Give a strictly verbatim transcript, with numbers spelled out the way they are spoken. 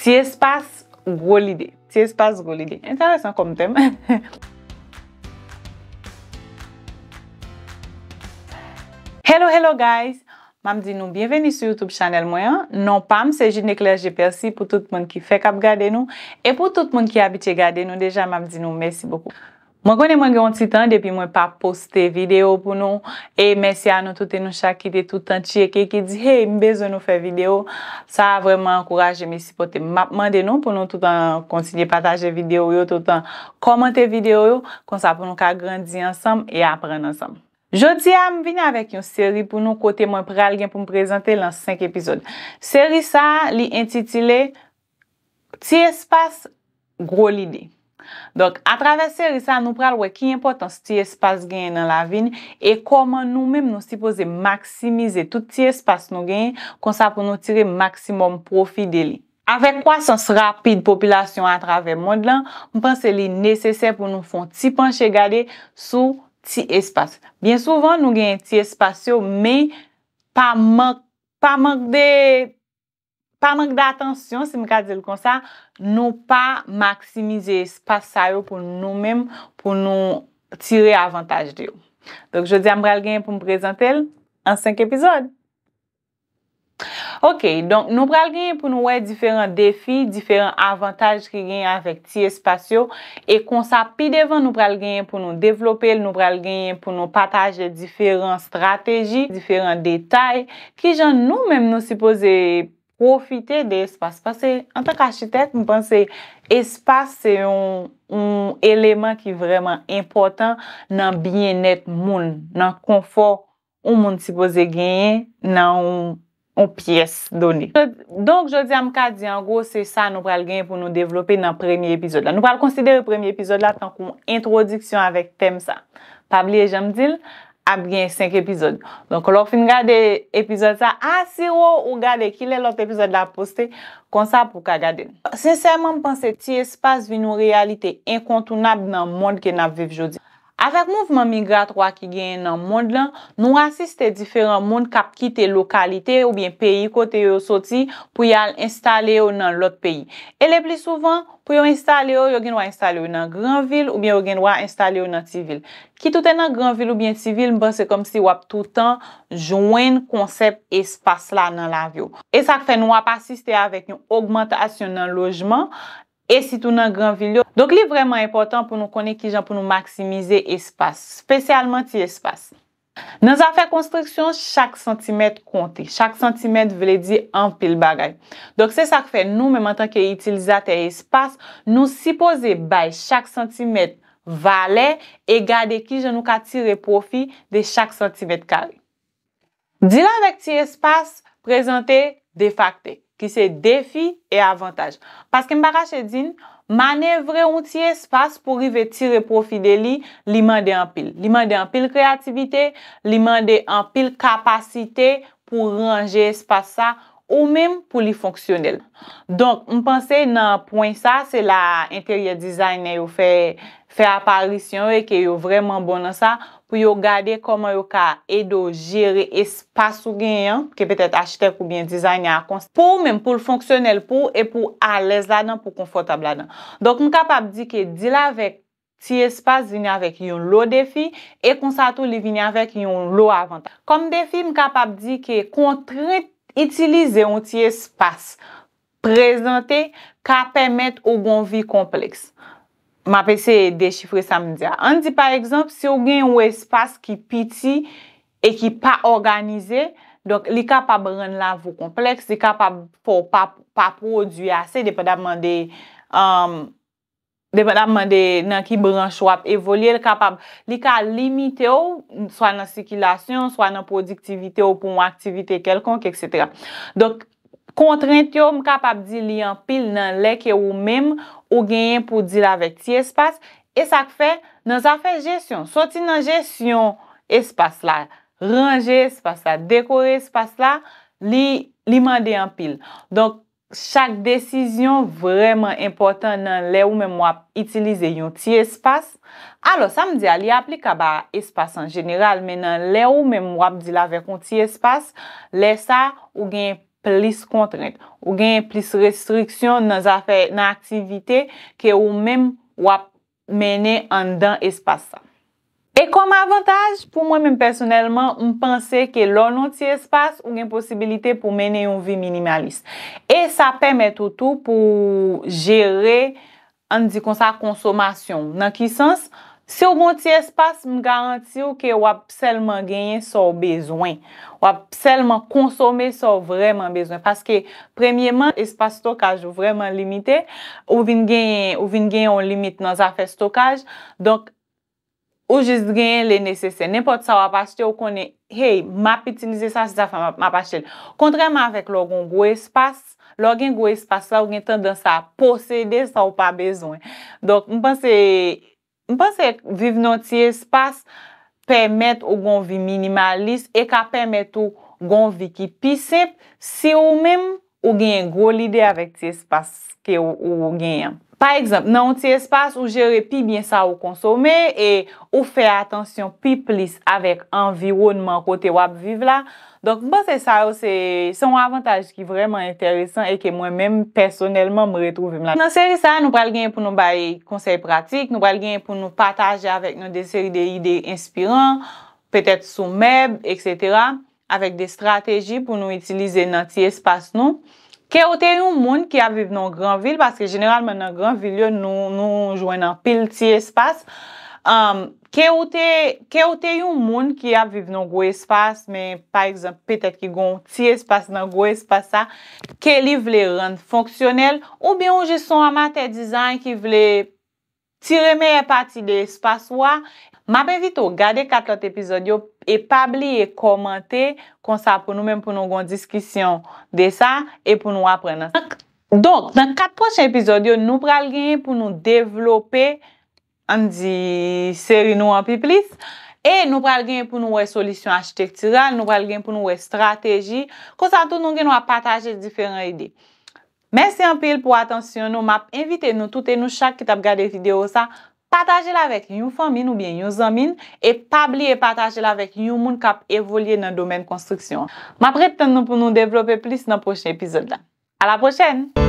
Ti espas, gwo lide. Ti espas, gwo lide. Enteresan kòm tèm. Hello, hello guys! M ap di nou byenveni sou YouTube channel mwen an. Non pa m se Jude Leclerc G Percy pou tout moun ki fèk ap gade nou. E pou tout moun ki abitye gade nou deja, m ap di nou mèsi bokou. Mwen konnen mwen gen yon ti tan depi mwen pa poste videyo pou nou. E mèsi a nou tout e nou chak ki te toutan tcheke, ki di, "Hey, m bezwen nou fè videyo." Sa a vrèman ankouraje m e sipòte m. M ap mande nou pou nou toutan kontinye pataje videyo yo, toutan kòmante videyo yo, konsa pou nou ka grandi ansanm e aprann ansanm. Jodi a, m vini avèk yon seri pou nou kote mwen pral gen pou m prezante l an senk epizòd. Seri sa a, li entitile Ti espas, gwo lide. Donk, atravè seri sa, nou pral wè ki enpòtans ti espas genyen nan lavi n e kòman nou menm nou sipoze maksimize tout ti espas nou genyen, konsa pou nou tire maksimòm pwofi de li. Avèk kwasans rapid popilasyon atravè mond lan, m panse li nesesè pou nou fè yon ti panche gade sou ti espas. Byen souvan, nou genyen ti espas yo, men pa mank, pa mank de, pa mank datansyon, si m ka di l konsa, nou pa maksimize espas sa yo pou nou menm, pou nou tire avantaj de yo. Donk, jodi a, m pral genyen pou m prezante l an senk epizòd. Ok, donk, nou pral genyen pou nou wè diferan defi, diferan avantaj ki genyen avèk ti espas yo. E konsa, pi devan, nou pral genyen pou nou devlope l, nou pral genyen pou nou pataje diferan estrateji, diferan detay, kijan nou menm nou sipoze pwofite de espas. Paske, antanke achitèk, m panse espas se yon, yon eleman ki vrèman enpòtan nan byennèt moun, nan konfò yon moun sipoze genyen nan yon, yon pyès done. Donk, jodi a, m ka di, an gwo, se sa nou pral genyen pou nou devlope nan premye epizòd la. Nou pral konsidere premye epizòd la tankou yon entwodiksyon avèk tèm sa. Pa bliye, jan m di l, ap gen senk epizòd. Donk, lè w fin gade epizòd sa, asire w ou gade kilè lòt epizòd la ap poste, konsa pou w ka gade l. Sensèman, m panse ti espas vin yon reyalite enkontounab nan mond ke n ap viv jodi. Avèk mouvman migratwa ki genyen nan mond lan, nou asiste diferan moun k ap kite lokalite oubyen peyi kote yo soti pou y al enstale yo nan lòt peyi. E le pli souvan, pou yo enstale yo, yo gen dwa enstale yo nan gran vil oubyen yo gen dwa enstale yo nan ti vil. Kit ou te nan gran vil oubyen ti vil, m panse kòmsi w ap toutan jwenn konsèp espas la nan lavi w. E sa k fè nou ap asiste avèk yon ogmantasyon nan lojman, e sitou nan gran vil yo. Donk, li vrèman enpòtan pou nou konnen kijan pou nou maksimize espas, espesyalman ti espas. Nan zafè konstriksyon, chak santimèt konte. Chak santimèt vle di anpil bagay. Donk, se sa k fè nou menm antanke itilizatè espas, nou sipoze bay chak santimèt valè e gade kijan nou ka tire pwofi de chak santimèt kare. Deal avèk ti espas prezante de faktè, ki se defi e avantaj. Paske m pa kache di n, manevre yon ti espas pou rive tire pwofi de li, li mande anpil. Li mande anpil kreyativite, li mande anpil kapasite pou ranje espas sa, ou menm pou li fonksyonèl. Donk, m panse nan pwen sa, se la enteryè dizayner yo fè, fè aparisyon yo e ke yo vrèman bon nan sa, pou yo gade kòman yo ka ede w jere espas ou genyen an, ke petèt achitèk oubyen dizayner a konsèp, pou ou menm, pou l fonksyonèl pou w e pou w alèz ladan, pou w konfòtab ladan. Donk, m kapab di ke deal avèk ti espas vini avèk yon lo defi, e konsa tou li vini avèk yon lo avantaj. Kòm defi, m kapab di ke kontrent itilize yon ti espas prezante ka pèmèt ou gon vi konplèks. M ap eseye dechifre sa m di a. Ann di, pa egzanp, si w gen yon espas ki piti e ki pa òganize, donk, li kapab rann lavi w konplèks, li kapab fè w pa, pa pwodui ase, depandamman de, um, depandamman de nan ki branch w ap evolye, l kapab, li ka limite w, swa nan sikilasyon, swa nan pwodiktivite w pou yon aktivite kèlkonk, etsetera. Donk, kontrent yo, m kapab di li anpil nan lè ke ou menm, ou genyen pou deal avèk ti espas. E sa k fè, nan zafè jesyon, soti nan jesyon espas la, ranje espas la, dekore espas la, li, li mande anpil. Donk, chak desizyon vrèman enpòtan nan lè ou menm w ap itilize yon ti espas. Alò, sa m di a, li aplikab a espas an jeneral, men nan lè ou menm w ap deal avèk yon ti espas, lè sa, ou gen plis kontrent. Ou genyen plis restriksyon nan zafè, nan aktivite ke ou menm w ap mennen anndan espas sa. E kòm avantaj, pou mwen menm pèsonèlman, m panse ke lè w nan yon ti espas, ou gen posibilite pou mennen yon vi minimalis. E sa pèmèt ou tou pou jere, ann di konsa, konsomasyon w. Nan ki sans? Si w gen yon ti espas, m garanti w ke w ap sèlman genyen sa w bezwen. W ap sèlman konsome sa w vrèman bezwen. Paske, premyeman, espas stokaj ou vrèman limite. Ou vin genyen, ou vin genyen yon limit nan zafè stokaj. Donk, ou jis genyen le nesesè. Nenpòt sa w ap achte, ou konnen, hey, m ap itilize sa, se sa fè m ap, m ap achte l. Kontrèman avèk lè w gen yon gwo espas, lè w gen gwo espas la, ou gen tandans a posede sa w pa bezwen. Donk, m panse, m panse viv nan yon ti espas pèmèt ou gen yon vi minimalis e ka pèmèt ou gen yon vi ki pi senp si ou menm ou genyen gwo lide avèk ti espas ke ou, ou genyen an. Pa egzanp, nan yon ti espas, ou jere pi byen sa ou konsome e ou fè atansyon pi plis avèk anviwònman kote w ap viv la. Donk, m panse sa yo se, se yon avantaj ki vrèman enteresan e ke mwen menm, pèsonèlman, m retwouve m la. Nan seri sa a, nou pral genyen pou nou bay konsèy pratik, nou pral genyen pou nou pataje avèk nou de seri de ide enspiran, petèt sou mèb, etsetera, avèk de estrateji pou nou itilize nan ti espas nou. Ke ou te yon moun ki ap viv nan yon gran vil, paske jeneralman nan gran vil yo, nou, nou jwenn anpil ti espas. Um, ke ou te, ke ou te yon moun ki ap viv nan yon gwo espas, men pa egzanp, petèt ki gen yon ti espas nan gwo espas sa, ke li vle rann fonksyonèl, oubyen ou jis yon amatè dizay ki vle tire meyè pati de espas ou a, m ap envite w gade kat lòt epizòd yo e pa bliye kòmante, konsa pou nou menm pou nou gen yon diskisyon de sa e pou nou aprann ansanm. Donk, nan kat pwochen epizòd yo, nou pral genyen pou nou devlope, ann di, seri nou an pi plis. E nou pral genyen pou nou wè solisyon achitektiral, nou pral genyen pou nou wè estrateji. Konsa tou, nou gen dwa pataje diferan ide. Mèsi anpil pou atansyon nou. M ap envite nou tout e nou chak ki t ap gade videyo sa, pataje l avèk yon fanmi n oubyen yon zanmi n, e pa bliye pataje l avèk yon moun k ap evolye nan domèn konstriksyon an. M ap ret tann nou pou nou devlope plis nan pwochen epizòd la. À la prochaine!